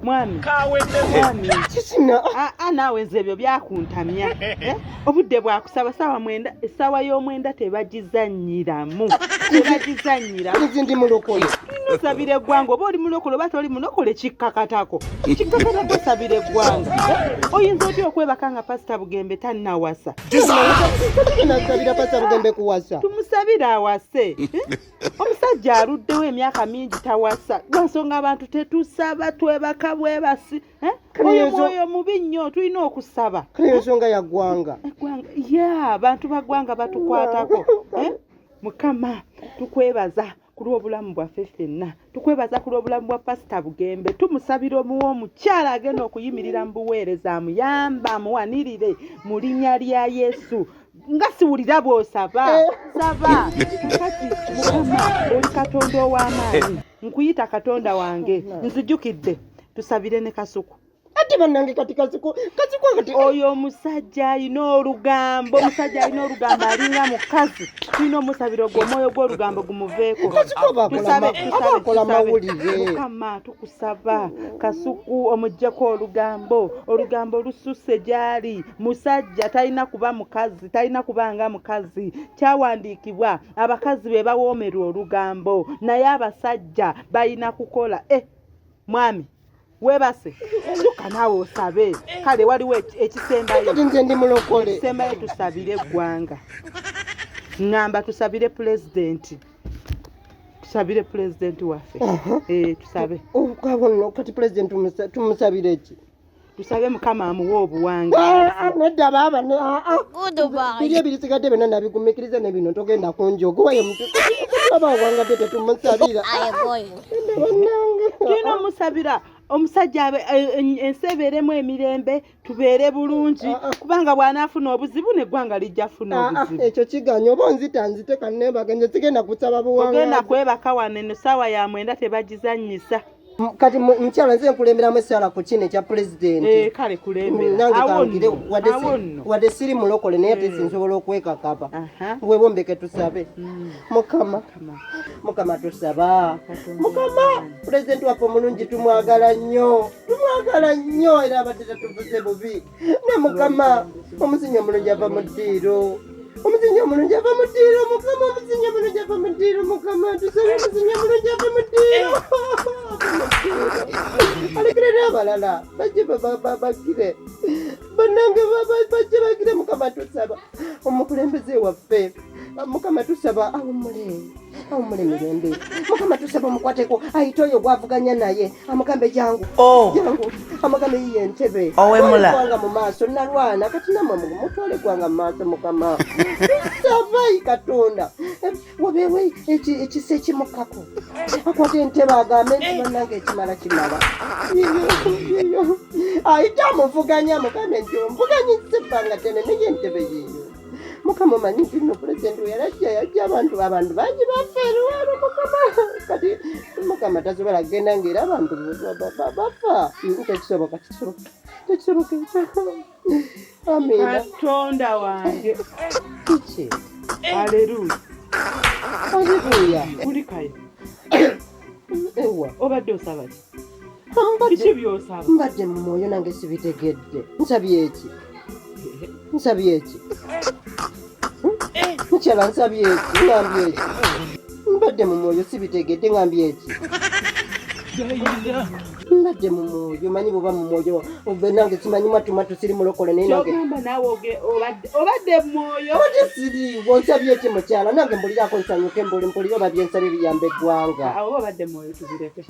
Mwami. Mwami. Kisina. Aa ah, naawe nze ebyo byakuntamya. Eh? Obudde bwakusaba saawa 9, essaawa y'omwenda tebagizannyiramu. Tebagizannyiramu. Nze ndi mulokole. Tulina osabira eggwanga oba oli mulokole oba toli mulokole kikkakatako. Kikkakatako osabira eggwanga. Eh? Oyinza otya okwebaka nga Pasita Bugembe tannawasa? Tugenda Pasita Bugembe kuwasa. Tumusabire awase. Eh? Omusajja aluddewo emyaka mingi tawasa. Lwansonga abantu tetusaba twebaka bwebasi. Eh? Oyo mwoyo mubi nnyo tulina okusaba. Kale ensonga ya ggwanga. Eggwanga ya abantu ba ggwanga batukwatako. Eh? Mukama tukwebaza ku lw'obulamu bwaffe ffenna, tukwebaza ku lw'obulamu bwa Pasita Bugembe, tumusabira omuwe omukyala agenda okuyimirira mu buweereza amuyamba amuwanirire mu linnya lya Yesu. Nga siwulira bw'osaba eh. saba kati Mukama oli Katonda ow'amaanyi, nkuyita Katonda wange, nzijukidde tusabire ne Kasuku. Ate bannange kati Kasuku, Kasuku kati oyo omusajja alina olugambo, omusajja alina olugambo alinga mukazi, tulina omusabira ogwo omwoyo gw'olugambo gumuveeko. Kasuku abakola mawulire. Mukama tukusaba Kasuku omuggyeko olugambo, olugambo lususse gy'ali. Musajja talina kuba mukazi, talina kuba nga mukazi. Kyawandiikibwa abakazi be bawoomerwa olugambo, naye abasajja balina kukola. Eh, mwami webase zuka naawe osabe. Kale waliwo ekisembayo, nze ndi mulokole. Ekisembayo tusabire eggwanga, ŋŋamba tusabire pulezidenti, tusabire pulezidenti waffe. Eh, tusabe kati pulezidenti tumusabire ki? Tusabe Mukama amuwe obuwangazi. Ah, ah, nedda baaba, ah, biri ebirisigadde byonna nabigumikiriza ne bino togenda kunjogowayo aba owangadde tetumusabira. Tulina omusabira omusajja ensi ebeeremu emirembe, tubeere bulungi, kubanga bw'anaafuna obuzibu n'eggwanga lijja funa obuzibu. Ekyo kiganya oba onzita nzite kanneebake, nze sigenda kusaba buwangazi. Ogenda kwebaka wano eno ssaawa ya 9 tebagizannyisa. Kati mukyala nze nkulemberamu essala ku kino ekya pulezidenti. Eh, kale kulembera. Nange kangire, wadde siri mulokole naye ate sinsobola okwekakaba. Webombeke tusabe. Mukama, Mukama tusaba. Mukama, pulezidenti waffe omulungi tumwagala nnyo, tumwagala nnyo era abadde tatuvuze bubi. Ne Mukama, omuzinyi omulungi ava mu ddiiro. Omuzinyi omulungi ava mu ddiiro, Mukama, omuzinyi omulungi ava mu ddiiro, Mukama, tusabe omuzinyi omulungi ava mu ddiiro. Alekere n'abalala bajje bagire, bannange bajje bagire. Mukama tusaba omukulembeze waffe, Mukama tusaba awummule, awummule mirembe. Mukama tusaba omukwateko, ayite oyo gwavuganya naye amugambe jangu, jangu, amugambe yiye entebe eggwanga mu maaso. Nalwana kati namwe mutwale eggwanga mu maaso. Mukama tusaba Katonda wabeewo ekisa ekimukkako, akwate entebe agambe nti bannange ekimala kimala. Ayite amuvuganya amugambe nti omvuganyizza ebbanga ddene naye entebe yiyo. Mukama omanyi nti nno pulezidenti we yalajja yajja abantu bangi bafa eruwalo. Mukama kati Mukama tasobola kugenda ng'era abantu bafa, tekisoboka, tekisoboka, tekisoboka ekyo. Amiina. Katonda wange. Kiki? Aleluya. Aleluya. Kulikayo. Ewa. Obadde osaba ki? Biki by'osaba? Mbadde mu mwoyo nange sibitegedde. Nsabye eki? Nsabye eki? Mukyala nsabye eki? Ngambye eki? Mbadde mu mwoyo sibitegedde, ngambye eki? Mbadde mu mwoyo, manyi bw'oba mu mwoyo nange simanyi mwattu mwattu siri mulokole naye nange. Ky'ogamba naawe obadde mu mwoyo? Obadde siriiwo, nsabye eki mukyala? Nange mbulirako nsanyuke, mpulire oba bye nsabye biyamba eggwanga. Awo obadde mu mwoyo tubireke.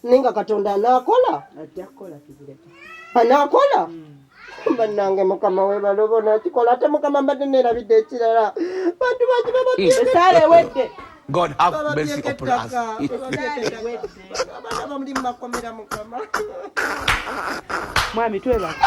Naye nga Katonda anaakola? Ajja kukola, tubireke. Anaakola? Bannange Mukama weebale oba onaakikola. Ate Mukama mbadde neerabidde ekirala, bantu bangi bababyeko. Essaala ewedde. God have mercy upon us. Abaana bamuli mu makomera Mukama. Mwami twebaka.